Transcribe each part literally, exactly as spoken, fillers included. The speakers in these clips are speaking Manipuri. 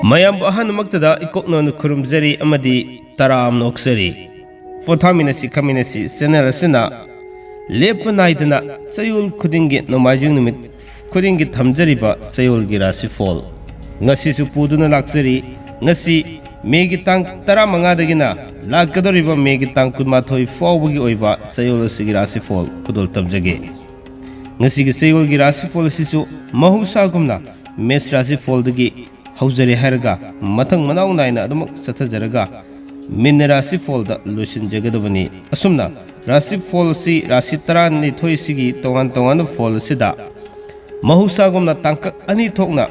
ꯃꯌꯥꯝꯕꯨ ꯑꯍꯥꯟꯕꯃꯛꯇꯗ ꯏꯀꯣꯛꯅꯣꯟ ꯈꯨꯔꯨꯝꯖꯔꯤ ꯑꯃꯗꯤ ꯇꯔꯥꯝꯅ ꯑꯣꯛꯆꯔꯤ꯫ ꯄꯣꯊꯥꯃꯤꯟꯅꯁꯤ ꯈꯝꯃꯤꯟꯅꯁꯤ ꯆꯦꯅꯦꯜ ꯑꯁꯤꯅ ꯂꯦꯞꯄ ꯅꯥꯏꯗꯅ ꯆꯌꯣꯜ ꯈꯨꯗꯤꯡꯒꯤ ꯅꯣꯡꯃꯥꯏꯖꯤꯡ ꯅꯨꯃꯤꯠ ꯈꯨꯗꯤꯡꯒꯤ ꯊꯝꯖꯔꯤꯕ ꯆꯌꯣꯜꯒꯤ ꯔꯥꯁꯤꯐꯣꯜ ꯉꯁꯤꯁꯨ ꯄꯨꯗꯨꯅ ꯂꯥꯛꯆꯔꯤ꯫ ꯉꯁꯤ ꯃꯦꯒꯤ ꯇꯥꯡ ꯇꯔꯥꯃꯉꯥꯗꯒꯤꯅ ꯂꯥꯛꯀꯗꯧꯔꯤꯕ ꯃꯦꯒꯤ ꯇꯥꯡ ꯀꯨꯟꯃꯥꯊꯣꯏ ꯐꯥꯎꯕꯒꯤ ꯑꯣꯏꯕ ꯆꯌꯣꯜ ꯑꯁꯤꯒꯤ ꯔꯥꯁꯤꯐꯣꯜ ꯈꯨꯗꯣꯜ ꯇꯝꯖꯒꯦ꯫ ꯉꯁꯤꯒꯤ ꯆꯌꯣꯜꯒꯤ ꯔꯥꯁꯤꯐꯣꯜ ꯑꯁꯤꯁꯨ ꯃꯍꯧꯁꯥꯒꯨꯝꯅ ꯃꯦꯁ ꯔꯥꯁꯤꯐꯣꯜꯗꯒꯤ ꯍꯧꯖꯔꯦ ꯍꯥꯏꯔꯒ ꯃꯊꯪ ꯃꯅꯥꯎ ꯅꯥꯏꯅ ꯑꯗꯨꯃꯛ ꯆꯠꯊꯖꯔꯒ ꯃꯤꯟꯅ ꯔꯥꯁꯤꯐꯣꯜꯗ ꯂꯣꯏꯁꯤꯟꯖꯒꯗꯕꯅꯤ꯫ ꯑꯁꯨꯝꯅ ꯔꯥꯁꯤꯐꯣꯜ ꯑꯁꯤ ꯔꯥꯁꯤ ꯇꯔꯥꯅꯤꯊꯣꯏꯁꯤꯒꯤ ꯇꯣꯉꯥꯟ ꯇꯣꯉꯥꯟꯕ ꯐꯣꯜ ꯑꯁꯤꯗ ꯃꯍꯧꯁꯥꯒꯨꯝꯅ ꯇꯥꯡꯀꯛ ꯑꯅꯤ ꯊꯣꯛꯅ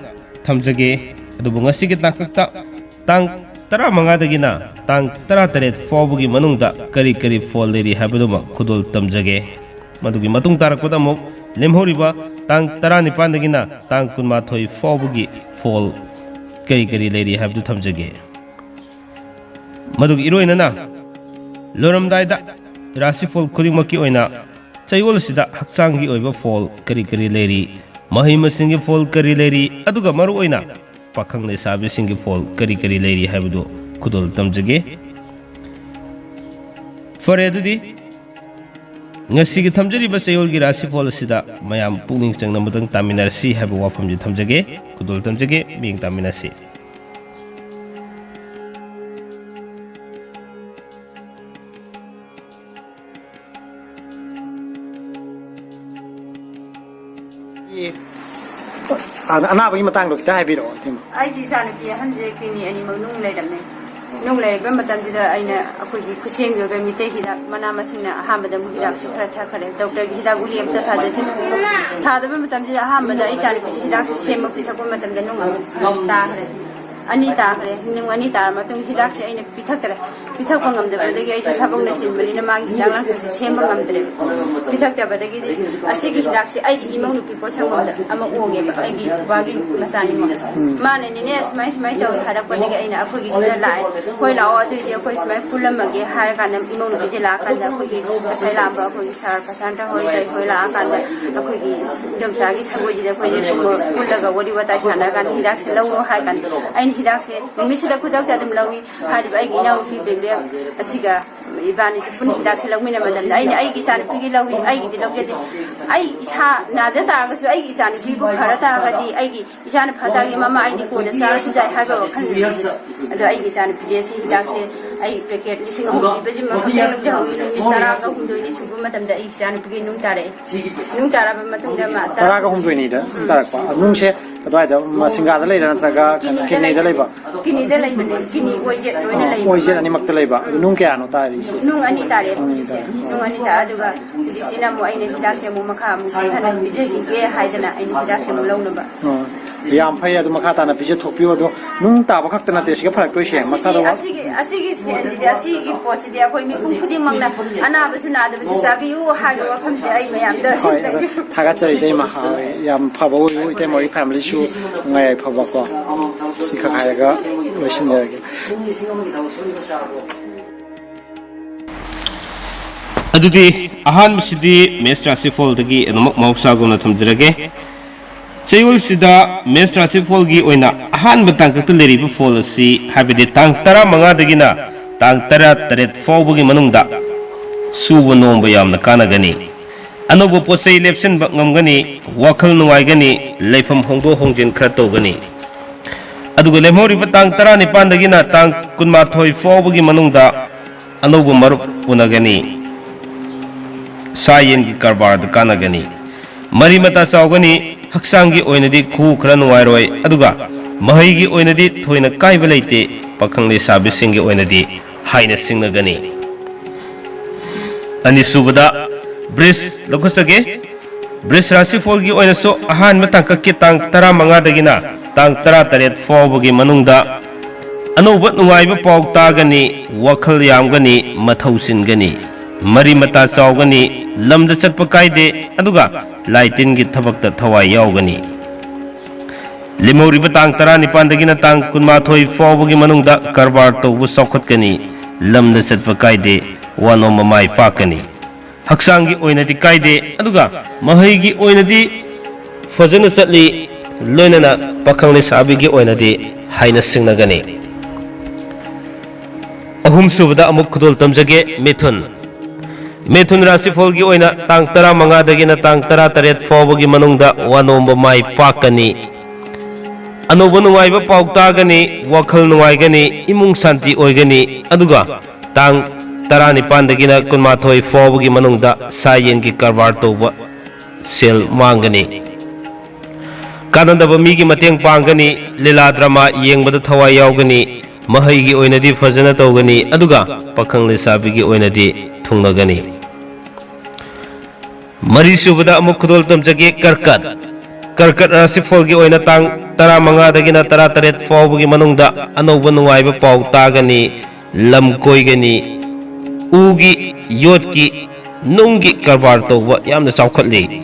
ꯊꯝꯖꯒꯦ꯫ ꯑꯗꯨꯕꯨ ꯉꯁꯤꯒꯤ ꯇꯥꯡꯀꯛꯇ ꯇꯥꯡ ꯇꯔꯥꯃꯉꯥꯗꯒꯤꯅ ꯇꯥꯡ ꯇꯔꯥꯇꯔꯦꯠ ꯐꯥꯎꯕꯒꯤ ꯃꯅꯨꯡꯗ ꯀꯔꯤ ꯀꯔꯤ ꯐꯣꯜ ꯂꯩꯔꯤ ꯍꯥꯏꯕꯗꯨꯃ ꯈꯨꯗꯣꯜ ꯇꯝꯖꯒꯦ꯫ ꯃꯗꯨꯒꯤ ꯃꯇꯨꯡ ꯇꯥꯔꯛꯄꯗ ꯑꯃꯨꯛ ꯂꯦꯝꯍꯧꯔꯤꯕ ꯇꯥꯡ ꯇꯔꯥꯅꯤꯄꯥꯟꯗꯒꯤꯅ ꯇꯥꯡ ꯀꯨꯟꯃꯥꯊꯣꯏ ꯐꯥꯎꯕꯒꯤ ꯐꯣꯜ ꯀꯔꯤ ꯀꯔꯤ ꯂꯩꯔꯤ ꯍꯥꯏꯕꯗꯨ ꯊꯝꯖꯒꯦ꯫ ꯃꯗꯨꯒꯤ ꯏꯔꯣꯏꯅꯅ ꯂꯣꯏꯔꯝꯗꯥꯏꯗ ꯔꯥꯁꯤꯐꯣꯜ ꯈꯨꯗꯤꯡꯃꯛꯀꯤ ꯑꯣꯏꯅ ꯆꯌꯣꯜ ꯑꯁꯤꯗ ꯍꯛꯆꯥꯡꯒꯤ ꯑꯣꯏꯕ ꯐꯣꯜ ꯀꯔꯤ ꯀꯔꯤ ꯂꯩꯔꯤ, ꯃꯍꯩ ꯃꯁꯤꯡꯒꯤ ꯐꯣꯜ ꯀꯔꯤ ꯂꯩꯔꯤ, ꯑꯗꯨꯒ ꯃꯔꯨꯑꯣꯏꯅ ꯄꯥꯈꯪ ꯂꯩꯁꯥꯕꯤꯁꯤꯡꯒꯤ ꯐꯣꯜ ꯀꯔꯤ ꯀꯔꯤ ꯂꯩꯔꯤ ꯍꯥꯏꯕꯗꯨ ꯈꯨꯗꯣꯜ ꯇꯝꯖꯒꯦ꯫ ꯐꯔꯦ, ꯑꯗꯨꯗꯤ ꯉꯁꯤꯒꯤ ꯊꯝꯖꯔꯤꯕ ꯆꯌꯣꯜꯒꯤ ꯔꯥꯁꯤꯐꯣꯜ ꯑꯁꯤꯗ ꯃꯌꯥꯝ ꯄꯨꯛꯅꯤꯡ ꯆꯪꯅ ꯑꯃꯨꯛꯇꯪ ꯇꯥꯃꯤꯟꯅꯔꯁꯤ ꯍꯥꯏꯕ ꯋꯥꯐꯝꯁꯤ ꯊꯝꯖꯒꯦ꯫ ꯈꯨꯗꯣꯜ ꯇꯝꯖꯒꯦ꯫ ꯃꯤꯠꯌꯦꯡ ꯇꯥꯃꯤꯟꯅꯁꯤ꯫ ꯑꯅꯥꯕꯒꯤ ꯃꯇꯥꯡꯗꯣ ꯈꯤꯇ ꯍꯥꯏꯕꯤꯔꯛꯑꯣ, ꯏꯇꯩꯃ꯫ ꯑꯩꯒꯤ ꯏꯆꯥꯅꯨꯄꯤ ꯑꯍꯟꯁꯦ ꯀꯤꯗꯅꯤ ꯑꯅꯤꯃꯛ ꯅꯨꯡ ꯂꯩꯔꯝꯃꯦ꯫ ꯅꯨꯡ ꯂꯩꯔꯕ ꯃꯇꯝꯁꯤꯗ ꯑꯩꯅ ꯑꯩꯈꯣꯏꯒꯤ ꯈꯨꯠꯁꯦꯝꯒꯤ ꯑꯣꯏꯕ ꯃꯤꯇꯩ ꯍꯤꯗꯥꯛ ꯃꯅꯥ ꯃꯁꯤꯡꯅ ꯑꯍꯥꯟꯕꯗ ꯑꯃꯨꯛ ꯍꯤꯗꯥꯛꯁꯦ ꯈꯔ ꯊꯛꯈ꯭ꯔꯦ꯫ ꯗꯣꯛꯇꯔꯒꯤ ꯍꯤꯗꯥꯛ ꯒꯨꯂꯤ ꯑꯝꯇ ꯊꯥꯖꯗꯦ꯫ ꯊꯥꯗꯕ ꯃꯇꯝꯁꯤꯗ ꯑꯍꯥꯟꯕꯗ ꯑꯩ ꯏꯆꯥꯅꯨꯄꯤꯁꯦ ꯍꯤꯗꯥꯛꯁꯦ ꯁꯦꯝꯕ ꯄꯤꯊꯛꯄ ꯃꯇꯝꯗ ꯅꯨꯡ ꯑꯃꯨꯛ ꯇꯥꯈ꯭ꯔꯦ꯫ ꯑꯅꯤ ꯇꯥꯈ꯭ꯔꯦ꯫ ꯅꯨꯡ ꯑꯅꯤ ꯇꯥꯔ ꯃꯇꯨꯡ ꯍꯤꯗꯥꯛꯁꯦ ꯑꯩꯅ ꯄꯤꯊꯛꯇ꯭ꯔꯦ꯫ ꯄꯤꯊꯛꯄ ꯉꯝꯗꯕꯗꯒꯤ ꯑꯩꯁꯨ ꯊꯕꯛꯅ ꯆꯤꯟꯕꯅꯤꯅ ꯃꯥꯒꯤ ꯍꯤꯗꯥꯛ ꯂꯥꯡꯊꯛꯁꯦ ꯁꯦꯝꯕ ꯉꯝꯗ꯭ꯔꯦ꯫ ꯄꯤꯊꯛꯇꯕꯗꯒꯤꯗꯤ ꯑꯁꯤꯒꯤ ꯍꯤꯗꯥꯛꯁꯦ ꯑꯩꯒꯤ ꯏꯃꯧ ꯅꯨꯄꯤ ꯄꯣꯠꯁꯪꯕꯝꯗ ꯑꯃ ꯑꯣꯡꯉꯦꯕ, ꯑꯩꯒꯤ ꯕꯕꯥꯒꯤ ꯃꯆꯥꯅꯤꯉꯣ꯫ ꯃꯥꯅꯅꯤꯅꯦ ꯁꯨꯃꯥꯏ ꯁꯨꯃꯥꯏ ꯇꯧꯋꯦ ꯍꯥꯏꯔꯛꯄꯗꯒꯤ ꯑꯩꯅ ꯑꯩꯈꯣꯏꯒꯤ ꯁꯤꯗ ꯂꯥꯛꯑꯦ꯫ "ꯍꯣꯏ, ꯂꯥꯛꯑꯣ, ꯑꯗꯨꯏꯗꯤ ꯑꯩꯈꯣꯏ ꯁꯨꯃꯥꯏ ꯄꯨꯜꯂꯝꯃꯒꯦ" ꯍꯥꯏꯔꯀꯥꯟꯗ ꯏꯃꯧ ꯅꯨꯄꯤꯁꯦ ꯂꯥꯛꯑꯀꯥꯟꯗ ꯑꯩꯈꯣꯏꯒꯤ ꯉꯁꯥꯏ ꯂꯥꯛꯑꯝꯕ ꯑꯩꯈꯣꯏꯒꯤ ꯁꯥꯔ ꯄ꯭ꯔꯁꯥꯟꯇ ꯍꯣꯏ ꯀꯩ ꯍꯣꯏ ꯂꯥꯛꯑꯀꯥꯟꯗ ꯑꯩꯈꯣꯏꯒꯤ ꯏꯗꯣꯝꯆꯥꯒꯤ ꯁꯪꯒꯣꯏꯁꯤꯗ ꯑꯩꯈꯣꯏꯁꯦ ꯄꯨꯜꯂꯒ ꯋꯥꯔꯤ ꯋꯥꯇꯥꯏ ꯁꯥꯟꯅꯔꯀꯥꯟꯗ ꯍꯤꯗꯥꯛꯁꯦ ꯂꯧꯔꯣ ꯍꯥꯏꯔꯀꯥꯟꯗ ꯑꯩꯅ ꯍꯤꯗꯥꯛꯁꯦ ꯅꯨꯃꯤꯠꯁꯤꯗ ꯈꯨꯗꯛꯇ ꯑꯗꯨꯝ ꯂꯧꯏ꯫ ꯍꯥꯏꯔꯤꯕ ꯑꯩꯒꯤ ꯏꯅꯥꯎꯅꯨꯄꯤ ꯕꯦꯝꯕꯦꯝ ꯑꯁꯤꯒ ꯏꯕꯥꯅꯤꯁꯦ ꯄꯨꯟꯅ ꯍꯤꯗꯥꯛꯁꯦ ꯂꯧꯃꯤꯟꯅꯕ ꯃꯇꯝꯗ ꯑꯩꯅ ꯑꯩꯒꯤ ꯏꯆꯥꯅꯨꯄꯤꯒꯤ ꯂꯧꯏ, ꯑꯩꯒꯤꯗꯤ ꯂꯧꯖꯗꯦ꯫ ꯑꯩ ꯏꯁꯥ ꯅꯥꯖ ꯇꯥꯔꯒꯁꯨ ꯑꯩꯒꯤ ꯏꯆꯥꯅꯨꯄꯤꯕꯨ ꯐꯔ ꯇꯥꯔꯒꯗꯤ ꯑꯩꯒꯤ ꯏꯆꯥꯅ ꯐ ꯇꯥꯔꯒꯗꯤ ꯃꯃꯥ ꯑꯩꯗꯤ ꯀꯣꯟꯅ ꯆꯥꯔꯁꯨ ꯌꯥꯏ ꯍꯥꯏꯕ ꯋꯥꯈꯜ ꯂꯩ꯫ ꯑꯗꯣ ꯑꯩꯒꯤ ꯏꯆꯥꯅꯨꯄꯤꯁꯦ ꯁꯤ ꯍꯤꯗꯥꯛꯁꯦ ꯑꯩ ꯄꯦꯀꯦꯠ ꯂꯤꯁꯤꯡ ꯑꯍꯨꯝ ꯄꯤꯕꯁꯤꯃ ꯈꯛꯇꯪ ꯂꯧꯖꯍꯧꯏ꯫ ꯅꯨꯃꯤꯠ ꯇꯔꯥꯒ ꯍꯨꯝꯗꯣꯏꯅꯤ ꯁꯨꯕ ꯃꯇꯝꯗ ꯑꯩ ꯏꯆꯥꯅꯨꯄꯤꯒꯤ ꯅꯨꯡ ꯇꯥꯔꯛꯑꯦ꯫ ꯅꯨꯡ ꯇꯥꯔꯛꯑꯕ ꯃꯇꯨꯡꯗ ꯃꯥ ꯇꯔꯥ ꯇꯔꯥꯒ ꯍꯨꯝꯗꯣꯏꯅꯤꯗ ꯇꯥꯔꯛꯄ꯫ ꯅꯨꯡꯁꯦ ꯀꯗꯥꯏꯗ, ꯃꯁꯤꯡꯒꯥꯗ ꯂꯩꯔꯥ ꯅꯠꯇ꯭ꯔꯒ ꯀꯤꯅꯤꯗ ꯀꯤꯅꯤꯗ ꯂꯩꯕ? ꯂꯩꯕꯅꯦ꯫ ꯀꯤꯅꯤ ꯑꯣꯏꯖꯦꯠ ꯂꯣꯏꯅ ꯂꯩꯕ꯫ ꯑꯣꯏꯖꯦꯠ ꯑꯅꯤꯃꯛꯇ ꯂꯩꯕ꯫ ꯑꯗꯨ ꯅꯨꯡ ꯀꯌꯥꯅꯣ ꯇꯥꯔꯤꯁꯦ? ꯅꯨꯡ ꯑꯅꯤ ꯇꯥꯔꯦ ꯍꯧꯖꯤꯛꯁꯦ꯫ ꯅꯨꯡ ꯑꯅꯤ ꯇꯥꯔꯦ꯫ ꯑꯗꯨꯒ ꯍꯧꯖꯤꯛꯁꯤꯅ ꯑꯃꯨꯛ ꯑꯩꯅ ꯍꯤꯗꯥꯛꯁꯦ ꯑꯃꯨꯛ ꯃꯈꯥ ꯑꯃꯨꯛ ꯍꯟꯊꯅ ꯄꯤꯖꯈꯤꯒꯦ ꯍꯥꯏꯗꯅ ꯑꯩꯅ ꯍꯤꯗꯥꯛꯁꯦ ꯑꯃꯨꯛ ꯂꯧꯅꯕ꯫ ꯑꯣ, ꯌꯥꯝ ꯐꯩ꯫ ꯑꯗꯨ ꯃꯈꯥ ꯇꯥꯅ ꯄꯤꯖꯊꯣꯛꯄꯤꯌꯨ꯫ ꯑꯗꯣ ꯅꯨꯡ ꯇꯥꯕ ꯈꯛꯇ ꯅꯠꯇꯦ ꯁꯤꯒ ꯐꯔꯛꯇꯣꯏꯁꯦ, ꯑꯁꯤꯒꯤ, ꯃꯁꯥꯗ ꯋꯥ- ꯑꯁꯤꯒꯤ, ꯑꯁꯤꯒꯤ ꯁꯦꯟꯁꯤꯗꯤ, ꯑꯁꯤꯒꯤ ꯄꯣꯠꯁꯤꯗꯤ ꯑꯩꯈꯣꯏ ꯃꯤꯄꯨꯝ ꯈꯨꯗꯤꯡꯃꯛꯅ ꯑꯅꯥꯕꯁꯨ ꯅꯥꯗꯕꯁꯨ ꯆꯥꯕꯤꯌꯨ ꯍꯥꯏꯕ ꯋꯥꯐꯝꯁꯦ ꯑꯩ ꯃꯌꯥꯝꯗ ꯍꯣꯏ, ꯑꯗꯣ ꯁꯤꯟꯖꯒꯦ꯫ ꯊꯥꯒꯠꯆꯔꯤ ꯏꯇꯩꯃ꯫ ꯌꯥꯝ ꯐꯕ ꯑꯣꯏꯌꯨ ꯏꯇꯩꯃ ꯍꯣꯏꯒꯤ ꯐꯦꯃꯤꯂꯤꯁꯨ ꯅꯨꯡꯉꯥꯏ ꯌꯥꯏꯐꯕꯀꯣ꯫ ꯁꯤ ꯈꯛ ꯍꯥꯏꯔꯒ ꯂꯣꯏꯁꯤꯟꯖꯔꯒꯦ꯫ ꯑꯗꯨꯗꯤ ꯑꯍꯥꯟꯕꯁꯤꯗꯤ ꯃꯦꯁ ꯔꯥꯁꯤꯐꯣꯜꯗꯒꯤ ꯑꯗꯨꯃꯛ ꯃꯍꯧꯁꯥꯒꯨꯝꯅ ꯊꯝꯖꯔꯒꯦ꯫ ꯆꯌꯣꯜꯁꯤꯗ ꯃꯦꯁ ꯔꯥꯁꯤꯐꯣꯜꯒꯤ ꯑꯣꯏꯅ ꯑꯍꯥꯟꯕ ꯇꯥꯡꯀꯛꯇ ꯂꯩꯔꯤꯕ ꯐꯣꯜ ꯑꯁꯤ, ꯍꯥꯏꯕꯗꯤ ꯇꯥꯡ ꯇꯔꯥꯃꯉꯥꯗꯒꯤꯅ ꯇꯥꯡ ꯇꯔꯥꯇꯔꯦꯠ ꯐꯥꯎꯕꯒꯤ ꯃꯅꯨꯡꯗ ꯁꯨꯕ ꯅꯣꯝꯕ ꯌꯥꯝꯅ ꯀꯥꯟꯅꯒꯅꯤ꯫ ꯑꯅꯧꯕ ꯄꯣꯠ ꯆꯩ ꯂꯦꯞꯁꯤꯟꯕ ꯉꯝꯒꯅꯤ, ꯋꯥꯈꯜ ꯅꯨꯡꯉꯥꯏꯒꯅꯤ, ꯂꯩꯐꯝ ꯍꯣꯡꯗꯣꯛ ꯍꯣꯡꯖꯤꯟ ꯈꯔ ꯇꯧꯒꯅꯤ꯫ ꯑꯗꯨꯒ ꯂꯦꯝꯍꯧꯔꯤꯕ ꯇꯥꯡ ꯇꯔꯥꯅꯤꯄꯥꯟꯗꯒꯤꯅ ꯇꯥꯡ ꯀꯨꯟꯃꯥꯊꯣꯏ ꯐꯥꯎꯕꯒꯤ ꯃꯅꯨꯡꯗ ꯑꯅꯧꯕ ꯃꯔꯨꯞ ꯎꯅꯒꯅꯤ꯫ ꯁꯥ ꯌꯦꯟꯒꯤ ꯀꯔꯕꯥꯔꯗ ꯀꯥꯟꯅꯒꯅꯤ꯫ ꯃꯔꯤ ꯃꯇꯥ ꯆꯥꯎꯒꯅꯤ꯫ ꯍꯛꯆꯥꯡꯒꯤ ꯑꯣꯏꯅꯗꯤ ꯈꯨꯎ ꯈꯔ ꯅꯨꯡꯉꯥꯏꯔꯣꯏ, ꯑꯗꯨꯒ ꯃꯍꯩꯒꯤ ꯑꯣꯏꯅꯗꯤ ꯊꯣꯏꯅ ꯀꯥꯏꯕ ꯂꯩꯇꯦ꯫ ꯄꯥꯈꯪ ꯂꯩꯁꯥꯕꯤꯁꯤꯡꯒꯤ ꯑꯣꯏꯅꯗꯤ ꯍꯥꯏꯅ ꯁꯤꯡꯅꯒꯅꯤ꯫ ꯑꯅꯤꯁꯨꯕꯗ ꯕ꯭ꯔꯤꯖ ꯂꯧꯈꯠꯆꯒꯦ꯫ ꯕ꯭ꯔꯤꯖ ꯔꯥꯁꯤꯐꯣꯜꯒꯤ ꯑꯣꯏꯅꯁꯨ ꯑꯍꯥꯟꯕ ꯇꯥꯡꯀꯛꯀꯤ ꯇꯥꯡ ꯇꯔꯥꯃꯉꯥꯗꯒꯤꯅ ꯇꯥꯡ ꯇꯔꯥꯇꯔꯦꯠ ꯐꯥꯎꯕꯒꯤ ꯃꯅꯨꯡꯗ ꯑꯅꯧꯕ ꯅꯨꯡꯉꯥꯏꯕ ꯄꯥꯎ ꯇꯥꯒꯅꯤ, ꯋꯥꯈꯜ ꯌꯥꯝꯒꯅꯤ, ꯃꯊꯧ ꯆꯤꯟꯒꯅꯤ, ꯃꯔꯤ ꯃꯇꯥ ꯆꯥꯎꯒꯅꯤ, ꯂꯝꯗ ꯆꯠꯄ ꯀꯥꯏꯗꯦ, ꯑꯗꯨꯒ ꯂꯥꯏ ꯇꯤꯟꯒꯤ ꯊꯕꯛꯇ ꯊꯋꯥꯏ ꯌꯥꯎꯒꯅꯤ꯫ ꯂꯦꯝꯍꯧꯔꯤꯕ ꯇꯥꯡ ꯇꯔꯥꯅꯤꯄꯥꯟꯗꯒꯤꯅ ꯇꯥꯡ ꯀꯨꯟꯃꯥꯊꯣꯏ ꯐꯥꯎꯕꯒꯤ ꯃꯅꯨꯡꯗ ꯀꯔꯕꯥꯔ ꯇꯧꯕ ꯆꯥꯎꯈꯠꯀꯅꯤ, ꯂꯝꯗ ꯆꯠꯄ ꯀꯥꯏꯗꯦ, ꯋꯥꯅꯣꯝꯕ ꯃꯥꯏ ꯄꯥꯛꯀꯅꯤ꯫ ꯍꯛꯆꯥꯡꯒꯤ ꯑꯣꯏꯅꯗꯤ ꯀꯥꯏꯗꯦ, ꯑꯗꯨꯒ ꯃꯍꯩꯒꯤ ꯑꯣꯏꯅꯗꯤ ꯐꯖꯅ ꯆꯠꯂꯤ, ꯂꯣꯏꯅꯅ ꯄꯥꯈꯪ ꯂꯩꯁꯥꯕꯤꯒꯤ ꯑꯣꯏꯅꯗꯤ ꯍꯥꯏꯅ ꯁꯤꯡꯅꯒꯅꯤ꯫ ꯑꯍꯨꯝꯁꯨꯕꯗ ꯑꯃꯨꯛ ꯈꯨꯗꯣꯜ ꯇꯝꯖꯒꯦ, ꯃꯤꯊꯨꯟ꯫ ꯃꯤꯊꯨꯟ ꯔꯥꯁꯤꯐꯣꯜꯒꯤ ꯑꯣꯏꯅ ꯇꯥꯡ ꯇꯔꯥꯃꯉꯥꯗꯒꯤꯅ ꯇꯥꯡ ꯇꯔꯥꯇꯔꯦꯠ ꯐꯥꯎꯕꯒꯤ ꯃꯅꯨꯡꯗ ꯋꯥꯅꯣꯝꯕ ꯃꯥꯏ ꯄꯥꯛꯀꯅꯤ꯫ ꯑꯅꯧꯕ ꯅꯨꯡꯉꯥꯏꯕ ꯄꯥꯎ ꯇꯥꯒꯅꯤ, ꯋꯥꯈꯜ ꯅꯨꯡꯉꯥꯏꯒꯅꯤ, ꯏꯃꯨꯡ ꯁꯥꯟꯇꯤ ꯑꯣꯏꯒꯅꯤ꯫ ꯑꯗꯨꯒ ꯇꯥꯡ ꯇꯔꯥꯅꯤꯄꯥꯟꯗꯒꯤꯅ ꯀꯨꯟꯃꯥꯊꯣꯏ ꯐꯥꯎꯕꯒꯤ ꯃꯅꯨꯡꯗ ꯁꯥ ꯌꯦꯟꯒꯤ ꯀꯔꯕꯥꯔ ꯇꯧꯕ ꯁꯦꯜ ꯃꯥꯡꯒꯅꯤ꯫ ꯀꯥꯟꯅꯗꯕ ꯃꯤꯒꯤ ꯃꯇꯦꯡ ꯄꯥꯡꯒꯅꯤ, ꯂꯤꯂꯥ ꯗ꯭ꯔꯃꯥ ꯌꯦꯡꯕꯗ ꯊꯋꯥꯏ ꯌꯥꯎꯒꯅꯤ, ꯃꯍꯩꯒꯤ ꯑꯣꯏꯅꯗꯤ ꯐꯖꯅ ꯇꯧꯒꯅꯤ, ꯑꯗꯨꯒ ꯄꯥꯈꯪ ꯂꯩꯁꯥꯕꯤꯒꯤ ꯑꯣꯏꯅꯗꯤ ꯊꯨꯡꯅꯒꯅꯤ꯫ ꯃꯔꯤꯁꯨꯕꯗ ꯑꯃꯨꯛ ꯈꯨꯗꯣꯜ ꯇꯝꯖꯒꯦ, ꯀꯔꯀꯠ꯫ ꯀꯔꯀꯠ ꯔꯥꯁꯤꯐꯣꯜꯒꯤ ꯑꯣꯏꯅ ꯇꯥꯡ ꯇꯔꯥꯃꯉꯥꯗꯒꯤꯅ ꯇꯔꯥꯇꯔꯦꯠ ꯐꯥꯎꯕꯒꯤ ꯃꯅꯨꯡꯗ ꯑꯅꯧꯕ ꯅꯨꯡꯉꯥꯏꯕ ꯄꯥꯎ ꯇꯥꯒꯅꯤ, ꯂꯝ ꯀꯣꯏꯒꯅꯤ, ꯎꯒꯤ, ꯌꯣꯠꯀꯤ, ꯅꯨꯡꯒꯤ ꯀꯔꯕꯥꯔ ꯇꯧꯕ ꯌꯥꯝꯅ ꯆꯥꯎꯈꯠꯂꯤ꯫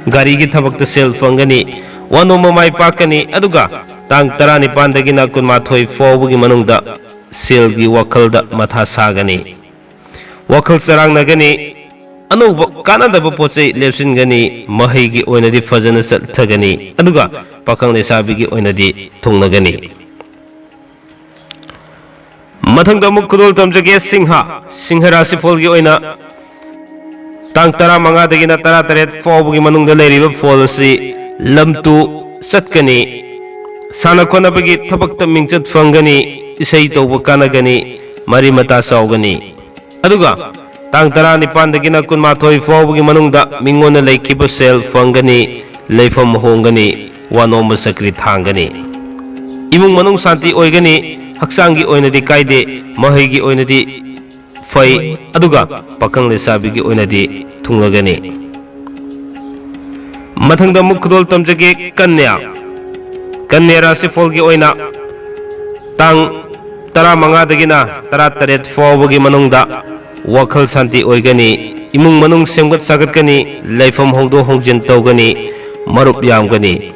ꯒꯥꯔꯤꯒꯤ ꯊꯕꯛꯇ ꯁꯦꯜ ꯐꯪꯒꯅꯤ, ꯋꯥꯅꯣꯝꯕ ꯃꯥꯏ ꯄꯥꯛꯀꯅꯤ, ꯑꯗꯨꯒ ꯇꯥꯡ ꯇꯔꯥꯅꯤꯄꯥꯟꯗꯒꯤꯅ ꯀꯨꯟꯃꯥꯊꯣꯏ ꯐꯥꯎꯕꯒꯤ ꯃꯅꯨꯡꯗ ꯁꯦꯜꯒꯤ ꯋꯥꯈꯜꯗ ꯃꯊꯥ ꯁꯥꯒꯅꯤ꯫ ꯋꯥꯈꯜ ꯆꯔꯥꯡꯅꯒꯅꯤ, ꯑꯅꯧꯕ ꯀꯥꯟꯅꯗꯕ ꯄꯣꯠ ꯆꯩ ꯂꯦꯞꯁꯤꯟꯒꯅꯤ, ꯃꯍꯩꯒꯤ ꯑꯣꯏꯅꯗꯤ ꯐꯖꯅ ꯆꯠꯊꯒꯅꯤ, ꯑꯗꯨꯒ ꯄꯥꯈꯪ ꯂꯩꯁꯥꯕꯤꯒꯤ ꯑꯣꯏꯅꯗꯤ ꯊꯨꯡꯅꯒꯅꯤ꯫ ꯃꯊꯪꯗ ꯑꯃꯨꯛ ꯈꯨꯗꯣꯜ ꯇꯝꯖꯒꯦ, ꯁꯤꯡꯍ꯫ ꯁꯤꯡꯍ ꯔꯥꯁꯤꯐꯣꯜꯒꯤ ꯑꯣꯏꯅ ꯇꯥꯡ ꯇꯔꯥꯃꯉꯥꯗꯒꯤꯅ ꯇꯔꯥꯇꯔꯦꯠ ꯐꯥꯎꯕꯒꯤ ꯃꯅꯨꯡꯗ ꯂꯩꯔꯤꯕ ꯐꯣꯜ ꯑꯁꯤ ꯂꯝꯇꯨ ꯆꯠꯀꯅꯤ꯫ ꯁꯥꯟꯅ ꯈꯣꯠꯅꯕꯒꯤ ꯊꯕꯛꯇ ꯃꯤꯡꯆꯠ ꯐꯪꯒꯅꯤ, ꯏꯁꯩ ꯇꯧꯕ ꯀꯥꯟꯅꯒꯅꯤ, ꯃꯔꯤ ꯃꯇꯥ ꯆꯥꯎꯒꯅꯤ꯫ ꯑꯗꯨꯒ ꯇꯥꯡ ꯇꯔꯥꯅꯤꯄꯥꯟꯗꯒꯤꯅ ꯀꯨꯟꯃꯥꯊꯣꯏ ꯐꯥꯎꯕꯒꯤ ꯃꯅꯨꯡꯗ ꯃꯤꯉꯣꯟꯗ ꯂꯩꯈꯤꯕ ꯁꯦꯜ ꯐꯪꯒꯅꯤ, ꯂꯩꯐꯝ ꯍꯣꯡꯒꯅꯤ, ꯋꯥꯅꯣꯝꯕ ꯆꯀ꯭ꯔꯤ ꯊꯥꯡꯒꯅꯤ꯫ ꯏꯃꯨꯡ ꯃꯅꯨꯡ ꯁꯥꯟꯇꯤ ꯑꯣꯏꯒꯅꯤ, ꯍꯛꯆꯥꯡꯒꯤ ꯑꯣꯏꯅꯗꯤ ꯀꯥꯏꯗꯦ, ꯃꯍꯩꯒꯤ ꯑꯣꯏꯅꯗꯤ ꯐꯩ, ꯑꯗꯨꯒ ꯄꯥꯈꯪ ꯂꯩꯁꯥꯕꯤꯒꯤ ꯑꯣꯏꯅꯗꯤ ꯊꯨꯡꯂꯒꯅꯤ꯫ ꯃꯊꯪꯗ ꯑꯃꯨꯛ ꯈꯨꯗꯣꯜ ꯇꯝꯖꯒꯦ, ꯀꯟꯌꯥ꯫ ꯀꯟꯌꯥ ꯔꯥꯁꯤꯐꯣꯜꯒꯤ ꯑꯣꯏꯅ ꯇꯥꯡ ꯇꯔꯥꯃꯉꯥꯗꯒꯤꯅ ꯇꯔꯥꯇꯔꯦꯠ ꯐꯥꯎꯕꯒꯤ ꯃꯅꯨꯡꯗ ꯋꯥꯈꯜ ꯁꯥꯟꯇꯤ ꯑꯣꯏꯒꯅꯤ, ꯏꯃꯨꯡ ꯃꯅꯨꯡ ꯁꯦꯝꯒꯠ ꯁꯥꯒꯠꯀꯅꯤ, ꯂꯩꯐꯝ ꯍꯣꯡꯗꯣꯛ ꯍꯣꯡꯖꯤꯟ ꯇꯧꯒꯅꯤ, ꯃꯔꯨꯞ ꯌꯥꯝꯒꯅꯤ,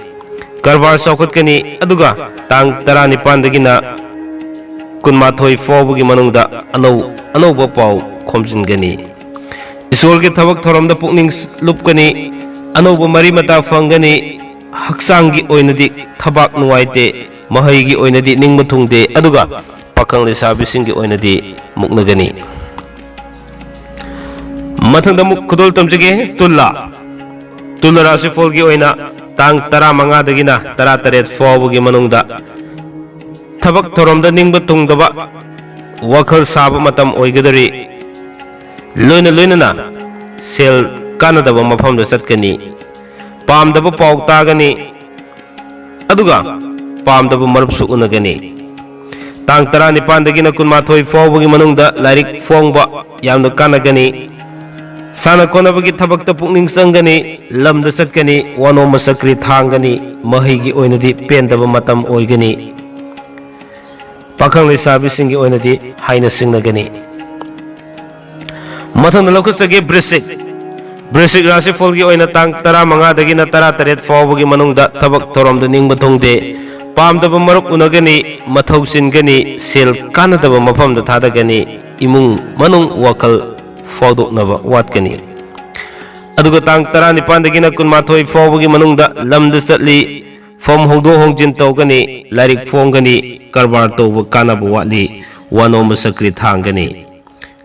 ꯀꯔꯕꯥꯔ ꯆꯥꯎꯈꯠꯀꯅꯤ, ꯑꯗꯨꯒ ꯇꯥꯡ ꯇꯔꯥꯅꯤꯄꯥꯟꯗꯒꯤꯅ ꯀꯨꯟꯃꯥꯊꯣꯏ ꯐꯥꯎꯕꯒꯤ ꯃꯅꯨꯡꯗ ꯑꯅꯧ-, ꯑꯅꯧꯕ ꯄꯥꯎ ꯈꯣꯝꯖꯤꯟꯒꯅꯤ꯫ ꯏꯁꯣꯔꯒꯤ ꯊꯕꯛ ꯊꯧꯔꯝꯗ ꯄꯨꯛꯅꯤꯡ ꯂꯨꯞꯀꯅꯤ, ꯑꯅꯧꯕ ꯃꯔꯤ ꯃꯇꯥ ꯐꯪꯒꯅꯤ, ꯍꯛꯆꯥꯡꯒꯤ ꯑꯣꯏꯅꯗꯤ ꯊꯕꯥꯛ ꯅꯨꯡꯉꯥꯏꯇꯦ, ꯃꯍꯩꯒꯤ ꯑꯣꯏꯅꯗꯤ ꯅꯤꯡꯕ ꯊꯨꯡꯗꯦ, ꯑꯗꯨꯒ ꯄꯥꯈꯪ ꯂꯩꯁꯥꯕꯤꯁꯤꯡꯒꯤ ꯑꯣꯏꯅꯗꯤ ꯃꯨꯛꯅꯒꯅꯤ꯫ ꯃꯊꯪꯗ ꯑꯃꯨꯛ ꯈꯨꯗꯣꯜ ꯇꯝꯖꯒꯦ, ꯇꯨꯂꯥ꯫ ꯇꯨꯂꯥ ꯔꯥꯁꯤꯐꯣꯜꯒꯤ ꯑꯣꯏꯅ ꯇꯥꯡ ꯇꯔꯥꯃꯉꯥꯗꯒꯤꯅ ꯇꯔꯥꯇꯔꯦꯠ ꯐꯥꯎꯕꯒꯤ ꯃꯅꯨꯡꯗ ꯊꯕꯛ ꯊꯧꯔꯝꯗ ꯅꯤꯡꯕ ꯊꯨꯡꯗꯕ, ꯋꯥꯈꯜ ꯁꯥꯕ ꯃꯇꯝ ꯑꯣꯏꯒꯗꯧꯔꯤ꯫ ꯂꯣꯏꯅ ꯂꯣꯏꯅꯅ ꯁꯦꯜ ꯀꯥꯟꯅꯗꯕ ꯃꯐꯝꯗ ꯆꯠꯀꯅꯤ꯫ ꯄꯥꯝꯗꯕ ꯄꯥꯎ ꯇꯥꯒꯅꯤ, ꯑꯗꯨꯒ ꯄꯥꯝꯗꯕ ꯃꯔꯨꯞꯁꯨ ꯎꯅꯒꯅꯤ꯫ ꯇꯥꯡ ꯇꯔꯥꯅꯤꯄꯥꯟꯗꯒꯤꯅ ꯀꯨꯟꯃꯥꯊꯣꯏ ꯐꯥꯎꯕꯒꯤ ꯃꯅꯨꯡꯗ ꯂꯥꯏꯔꯤꯛ ꯐꯣꯡꯕ ꯌꯥꯝꯅ ꯀꯥꯟꯅꯒꯅꯤ꯫ ꯁꯥꯟꯅ ꯈꯣꯠꯅꯕꯒꯤ ꯊꯕꯛꯇ ꯄꯨꯛꯅꯤꯡ ꯆꯪꯒꯅꯤ, ꯂꯝꯗ ꯆꯠꯀꯅꯤ, ꯋꯥꯅꯣꯝꯕ ꯆꯀ꯭ꯔꯤ ꯊꯥꯡꯒꯅꯤ, ꯃꯍꯩꯒꯤ ꯑꯣꯏꯅꯗꯤ ꯄꯦꯟꯗꯕ ꯃꯇꯝ ꯑꯣꯏꯒꯅꯤ꯫ ꯄꯥꯈꯪ ꯂꯩꯁꯥꯕꯤꯁꯤꯡꯒꯤ ꯑꯣꯏꯅꯗꯤ ꯍꯥꯏꯅ ꯁꯤꯡꯅꯒꯅꯤ꯫ ꯃꯊꯪꯗ ꯂꯧꯈꯠꯆꯒꯦ ꯕ꯭ꯔꯤꯁꯤꯛ꯫ ꯕ꯭ꯔꯤꯁꯤꯛ ꯔꯥꯁꯤꯐꯣꯜꯒꯤ ꯑꯣꯏꯅ ꯇꯥꯡ ꯇꯔꯥꯃꯉꯥꯗꯒꯤꯅ ꯇꯔꯥꯇꯔꯦꯠ ꯐꯥꯎꯕꯒꯤ ꯃꯅꯨꯡꯗ ꯊꯕꯛ ꯊꯧꯔꯝꯗ ꯅꯤꯡꯕ ꯊꯨꯡꯗꯦ, ꯄꯥꯝꯗꯕ ꯃꯔꯨꯞ ꯎꯅꯒꯅꯤ, ꯃꯊꯧ ꯆꯤꯟꯒꯅꯤ, ꯁꯦꯜ ꯀꯥꯟꯅꯗꯕ ꯃꯐꯝꯗ ꯊꯥꯗꯒꯅꯤ, ꯏꯃꯨꯡ ꯃꯅꯨꯡ ꯋꯥꯈꯜ ꯐꯥꯎꯗꯣꯛꯅꯕ ꯋꯥꯠꯀꯅꯤ꯫ ꯑꯗꯨꯒ ꯇꯥꯡ ꯇꯔꯥꯅꯤꯄꯥꯟꯗꯒꯤꯅ ꯀꯨꯟꯃꯥꯊꯣꯏ ꯐꯥꯎꯕꯒꯤ ꯃꯅꯨꯡꯗ ꯂꯝꯗ ꯆꯠꯂꯤ, ꯐꯝ ꯍꯣꯡꯗꯣꯛ ꯍꯣꯡꯖꯤꯟ ꯇꯧꯒꯅꯤ, ꯂꯥꯏꯔꯤꯛ ꯐꯣꯡꯒꯅꯤ, ꯀꯔꯕꯥꯔ ꯇꯧꯕ ꯀꯥꯟꯅꯕ ꯋꯥꯠꯂꯤ, ꯋꯥꯅꯣꯝꯕ ꯆꯀ꯭ꯔꯤ ꯊꯥꯡꯒꯅꯤ꯫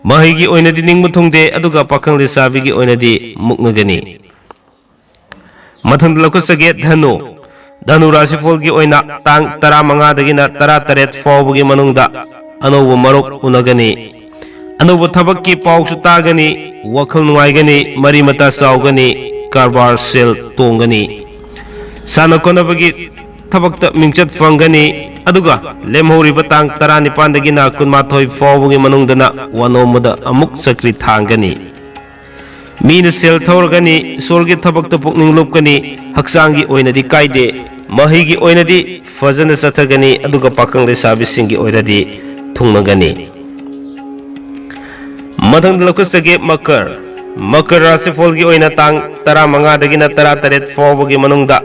ꯃꯍꯩꯒꯤ ꯑꯣꯏꯅꯗꯤ ꯅꯤꯡꯕ ꯊꯨꯡꯗꯦ, ꯑꯗꯨꯒ ꯄꯥꯈꯪ ꯂꯩꯁꯥꯕꯤꯒꯤ ꯑꯣꯏꯅꯗꯤ ꯃꯨꯛꯅꯒꯅꯤ꯫ ꯃꯊꯪꯗ ꯂꯧꯈꯠꯆꯒꯦ ꯙꯅꯨ꯫ ꯙꯅꯨ ꯔꯥꯁꯤꯐꯣꯜꯒꯤ ꯑꯣꯏꯅ ꯇꯥꯡ ꯇꯔꯥꯃꯉꯥꯗꯒꯤꯅ ꯇꯔꯥꯇꯔꯦꯠ ꯐꯥꯎꯕꯒꯤ ꯃꯅꯨꯡꯗ ꯑꯅꯧꯕ ꯃꯔꯨꯞ ꯎꯅꯒꯅꯤ꯫ ꯑꯅꯧꯕ ꯊꯕꯛꯀꯤ ꯄꯥꯎꯁꯨ ꯇꯥꯒꯅꯤ, ꯋꯥꯈꯜ ꯅꯨꯡꯉꯥꯏꯒꯅꯤ, ꯃꯔꯤ ꯃꯇꯥ ꯆꯥꯎꯒꯅꯤ, ꯀꯔꯕꯥꯔ ꯁꯦꯜ ꯇꯣꯡꯒꯅꯤ꯫ ꯁꯥꯟꯅ ꯈꯣꯠꯅꯕꯒꯤ ꯊꯕꯛꯇ ꯃꯤꯡꯆꯠ ꯐꯪꯒꯅꯤ꯫ ꯑꯗꯨꯒ ꯂꯦꯝꯍꯧꯔꯤꯕ ꯇꯥꯡ ꯇꯔꯥꯅꯤꯄꯥꯟꯗꯒꯤꯅ ꯀꯨꯟꯃꯥꯊꯣꯏ ꯐꯥꯎꯕꯒꯤ ꯃꯅꯨꯡꯗꯅ ꯋꯥꯅꯣꯝꯕꯗ ꯑꯃꯨꯛ ꯆꯀ꯭ꯔꯤ ꯊꯥꯡꯒꯅꯤ꯫ ꯃꯤꯅ ꯁꯦꯜ ꯊꯧꯔꯒꯅꯤ, ꯏꯁꯣꯔꯒꯤ ꯊꯕꯛꯇ ꯄꯨꯛꯅꯤꯡ ꯂꯨꯞꯀꯅꯤ, ꯍꯛꯆꯥꯡꯒꯤ ꯑꯣꯏꯅꯗꯤ ꯀꯥꯏꯗꯦ, ꯃꯍꯩꯒꯤ ꯑꯣꯏꯅꯗꯤ ꯐꯖꯅ ꯆꯠꯊꯒꯅꯤ, ꯑꯗꯨꯒ ꯄꯥꯈꯪ ꯂꯩꯁꯥꯕꯤꯁꯤꯡꯒꯤ ꯑꯣꯏꯅꯗꯤ ꯊꯨꯡꯅꯒꯅꯤ꯫ ꯃꯊꯪꯗ ꯂꯧꯈꯠꯆꯒꯦ ꯃꯀꯔ꯫ ꯃꯀꯔ ꯔꯥꯁꯤꯐꯣꯜꯒꯤ ꯑꯣꯏꯅ ꯇꯥꯡ ꯇꯔꯥꯃꯉꯥꯗꯒꯤꯅ ꯇꯔꯥꯇꯔꯦꯠ ꯐꯥꯎꯕꯒꯤ ꯃꯅꯨꯡꯗ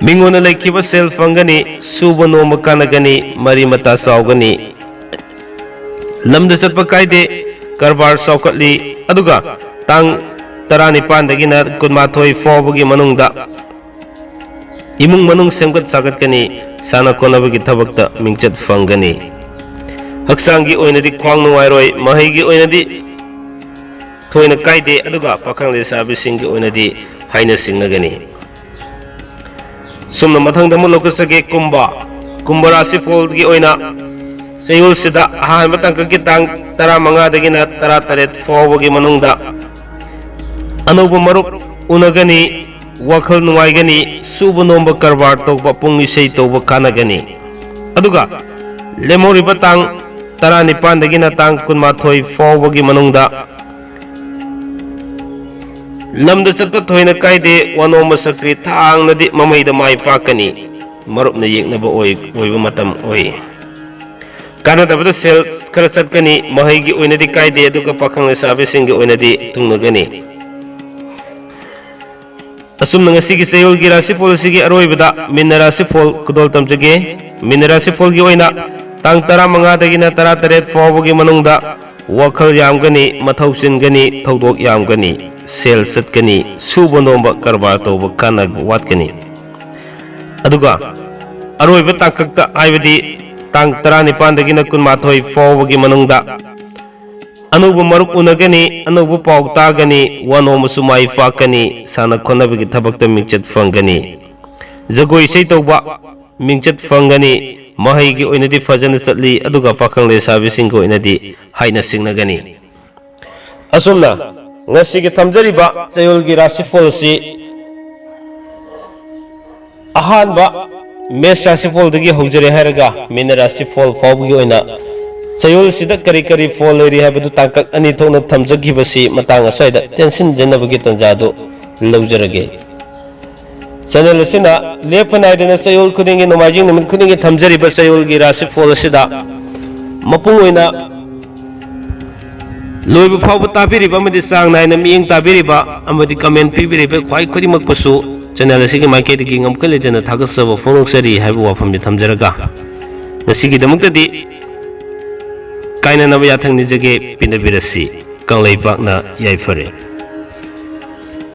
ꯃꯤꯉꯣꯟꯗ ꯂꯩꯈꯤꯕ ꯁꯦꯜ ꯐꯪꯒꯅꯤ, ꯁꯨꯕ ꯅꯣꯝꯕ ꯀꯥꯟꯅꯒꯅꯤ, ꯃꯔꯤ ꯃꯇꯥ ꯆꯥꯎꯒꯅꯤ꯫ ꯂꯝꯗ ꯆꯠꯄ ꯀꯥꯏꯗꯦ, ꯀꯔꯕꯥꯔ ꯆꯥꯎꯈꯠꯂꯤ꯫ ꯑꯗꯨꯒ ꯇꯥꯡ ꯇꯔꯥꯅꯤꯄꯥꯟꯗꯒꯤꯅ ꯀꯨꯟꯃꯥꯊꯣꯏ ꯐꯥꯎꯕꯒꯤ ꯃꯅꯨꯡꯗ ꯏꯃꯨꯡ ꯃꯅꯨꯡ ꯁꯦꯝꯒꯠ ꯁꯥꯒꯠꯀꯅꯤ, ꯁꯥꯟꯅ ꯈꯣꯠꯅꯕꯒꯤ ꯊꯕꯛꯇ ꯃꯤꯡꯆꯠ ꯐꯪꯒꯅꯤ꯫ ꯍꯛꯆꯥꯡꯒꯤ ꯑꯣꯏꯅꯗꯤ ꯈ꯭ꯋꯥꯡ ꯅꯨꯡꯉꯥꯏꯔꯣꯏ, ꯃꯍꯩꯒꯤ ꯑꯣꯏꯅꯗꯤ ꯊꯣꯏꯅ ꯀꯥꯏꯗꯦ, ꯑꯗꯨꯒ ꯄꯥꯈꯪ ꯂꯩꯁꯥꯕꯤꯁꯤꯡꯒꯤ ꯑꯣꯏꯅꯗꯤ ꯍꯥꯏꯅ ꯁꯤꯡꯅꯒꯅꯤ꯫ ꯁꯨꯝꯅ ꯃꯊꯪꯗ ꯑꯃꯨꯛ ꯂꯧꯈꯠꯆꯒꯦ, ꯀꯨꯝꯚ꯫ ꯀꯨꯝꯚ ꯔꯥꯁꯤꯐꯣꯜꯒꯤ ꯑꯣꯏꯅ ꯆꯌꯣꯜꯁꯤꯗ ꯑꯍꯥꯟꯕ ꯇꯥꯡꯀꯛꯀꯤ ꯇꯥꯡ ꯇꯔꯥꯃꯉꯥꯗꯒꯤꯅ ꯇꯔꯥꯇꯔꯦꯠ ꯐꯥꯎꯕꯒꯤ ꯃꯅꯨꯡꯗ ꯑꯅꯧꯕ ꯃꯔꯨꯞ ꯎꯅꯒꯅꯤ, ꯋꯥꯈꯜ ꯅꯨꯡꯉꯥꯏꯒꯅꯤ, ꯁꯨꯕ ꯅꯣꯝꯕ ꯀꯔꯕꯥꯔ ꯇꯧꯕ, ꯄꯨꯡ ꯏꯁꯩ ꯇꯧꯕ ꯀꯥꯟꯅꯒꯅꯤ꯫ ꯑꯗꯨꯒ ꯂꯦꯝꯍꯧꯔꯤꯕ ꯇꯥꯡ ꯇꯔꯥꯅꯤꯄꯥꯟꯗꯒꯤꯅ ꯇꯥꯡ ꯀꯨꯟꯃꯥꯊꯣꯏ ꯐꯥꯎꯕꯒꯤ ꯃꯅꯨꯡꯗ ꯂꯝꯗ ꯆꯠꯄ ꯊꯣꯏꯅ ꯀꯥꯏꯗꯦ, ꯋꯥꯅꯣꯝꯕ ꯁꯛꯇ꯭ꯔꯤ ꯊꯥꯡꯅꯗꯤ ꯃꯃꯩꯗ ꯃꯥꯏ ꯄꯥꯛꯀꯅꯤ꯫ ꯃꯔꯨꯞꯅ ꯌꯦꯛꯅꯕ ꯑꯣꯏ-, ꯑꯣꯏꯕ ꯃꯇꯝ ꯑꯣꯏ꯫ ꯀꯥꯟꯅꯗꯕꯗ ꯁꯦꯜ ꯈꯔ ꯆꯠꯀꯅꯤ, ꯃꯍꯩꯒꯤ ꯑꯣꯏꯅꯗꯤ ꯀꯥꯏꯗꯦ, ꯑꯗꯨꯒ ꯄꯥꯈꯪ ꯂꯩꯁꯥꯕꯤꯁꯤꯡꯒꯤ ꯑꯣꯏꯅꯗꯤ ꯊꯨꯡꯅꯒꯅꯤ꯫ ꯑꯁꯨꯝꯅ ꯉꯁꯤꯒꯤ ꯆꯌꯣꯜꯒꯤ ꯔꯥꯁꯤꯐꯣꯜ ꯑꯁꯤꯒꯤ ꯑꯔꯣꯏꯕꯗ ꯃꯤꯟꯅ ꯔꯥꯁꯤꯐꯣꯜ ꯈꯨꯗꯣꯜ ꯇꯝꯖꯒꯦ꯫ ꯃꯤꯟꯅ ꯔꯥꯁꯤꯐꯣꯜꯒꯤ ꯑꯣꯏꯅ ꯇꯥꯡ ꯇꯔꯥꯃꯉꯥꯗꯒꯤꯅ ꯇꯔꯥꯇꯔꯦꯠ ꯐꯥꯎꯕꯒꯤ ꯃꯅꯨꯡꯗ ꯋꯥꯈꯜ ꯌꯥꯝꯒꯅꯤ, ꯃꯊꯧ ꯆꯤꯟꯒꯅꯤ, ꯊꯧꯗꯣꯛ ꯌꯥꯝꯒꯅꯤ, ꯁꯦꯜ ꯆꯠꯀꯅꯤ, ꯁꯨꯕ ꯅꯣꯝꯕ ꯀꯔꯕꯥꯔ ꯇꯧꯕ ꯀꯥꯟꯅꯕ ꯋꯥꯠꯀꯅꯤ꯫ ꯑꯗꯨꯒ ꯑꯔꯣꯏꯕ ꯇꯥꯡꯀꯛꯇ, ꯍꯥꯏꯕꯗꯤ ꯇꯥꯡ ꯇꯔꯥꯅꯤꯄꯥꯟꯗꯒꯤꯅ ꯀꯨꯟꯃꯥꯊꯣꯏ ꯐꯥꯎꯕꯒꯤ ꯃꯅꯨꯡꯗ ꯑꯅꯧꯕ ꯃꯔꯨꯞ ꯎꯅꯒꯅꯤ, ꯑꯅꯧꯕ ꯄꯥꯎ ꯇꯥꯒꯅꯤ, ꯋꯥꯅꯣꯝꯕꯁꯨ ꯃꯥꯏ ꯄꯥꯛꯀꯅꯤ, ꯁꯥꯟꯅ ꯈꯣꯠꯅꯕꯒꯤ ꯊꯕꯛꯇ ꯃꯤꯡꯆꯠ ꯐꯪꯒꯅꯤ, ꯖꯒꯣꯏ ꯏꯁꯩ ꯇꯧꯕ ꯃꯤꯡꯆꯠ ꯐꯪꯒꯅꯤ, ꯃꯍꯩꯒꯤ ꯑꯣꯏꯅꯗꯤ ꯐꯖꯅ ꯆꯠꯂꯤ, ꯑꯗꯨꯒ ꯄꯥꯈꯪ ꯂꯩꯁꯥꯕꯤꯁꯤꯡꯒꯤ ꯑꯣꯏꯅꯗꯤ ꯍꯥꯏꯅ ꯁꯤꯡꯅꯒꯅꯤ꯫ ꯑꯁꯨꯝꯅ ꯉꯁꯤꯒꯤ ꯊꯝꯖꯔꯤꯕ ꯆꯌꯣꯜꯒꯤ ꯔꯥꯁꯤꯐꯣꯜ ꯑꯁꯤ ꯑꯍꯥꯟꯕ ꯃꯦꯁ ꯔꯥꯁꯤꯐꯣꯜꯗꯒꯤ ꯍꯧꯖꯔꯦ ꯍꯥꯏꯔꯒ ꯃꯤꯅ ꯔꯥꯁꯤꯐꯣꯜ ꯐꯥꯎꯕꯒꯤ ꯑꯣꯏꯅ ꯆꯌꯣꯜꯁꯤꯗ ꯀꯔꯤ ꯀꯔꯤ ꯐꯣꯜ ꯂꯩꯔꯤ ꯍꯥꯏꯕꯗꯨ ꯇꯥꯡꯀꯛ ꯑꯅꯤ ꯊꯣꯛꯅ ꯊꯝꯖꯈꯤꯕꯁꯤ ꯃꯇꯥꯡ ꯑꯁ꯭ꯋꯥꯏꯗ ꯇꯦꯟꯁꯤꯟꯖꯅꯕꯒꯤ ꯇꯥꯟꯖꯥꯗꯨ ꯂꯧꯖꯔꯒꯦ꯫ ꯆꯦꯅꯦꯜ ꯑꯁꯤꯅ ꯂꯦꯞꯄ ꯅꯥꯏꯗꯅ ꯆꯌꯣꯜ ꯈꯨꯗꯤꯡꯒꯤ, ꯅꯣꯡꯃꯥꯏꯖꯤꯡ ꯅꯨꯃꯤꯠ ꯈꯨꯗꯤꯡꯒꯤ ꯊꯝꯖꯔꯤꯕ ꯆꯌꯣꯜꯒꯤ ꯔꯥꯁꯤꯐꯣꯜ ꯑꯁꯤꯗ ꯃꯄꯨꯡ ꯑꯣꯏꯅ ꯂꯣꯏꯕ ꯐꯥꯎꯕ ꯇꯥꯕꯤꯔꯤꯕ ꯑꯃꯗꯤ ꯆꯥꯡ ꯅꯥꯏꯅ ꯃꯤꯠꯌꯦꯡ ꯇꯥꯕꯤꯔꯤꯕ ꯑꯃꯗꯤ ꯀꯃꯦꯟ ꯄꯤꯕꯤꯔꯤꯕ ꯈ꯭ꯋꯥꯏ ꯈꯨꯗꯤꯡꯃꯛꯄꯨꯁꯨ ꯆꯦꯅꯦꯜ ꯑꯁꯤꯒꯤ ꯃꯥꯏꯀꯩꯗꯒꯤ ꯉꯝꯈꯩ ꯂꯩꯇꯅ ꯊꯥꯒꯠꯆꯕ ꯐꯣꯡꯗꯣꯛꯆꯔꯤ ꯍꯥꯏꯕ ꯋꯥꯐꯝꯁꯤ ꯊꯝꯖꯔꯒ, ꯉꯁꯤꯒꯤꯗꯃꯛꯇꯗꯤ ꯀꯥꯏꯅꯅꯕ ꯌꯥꯊꯪ ꯅꯤꯖꯒꯦ꯫ ꯄꯤꯅꯕꯤꯔꯁꯤ꯫ ꯀꯪꯂꯩꯄꯥꯛꯅ ꯌꯥꯏꯐꯔꯦ꯫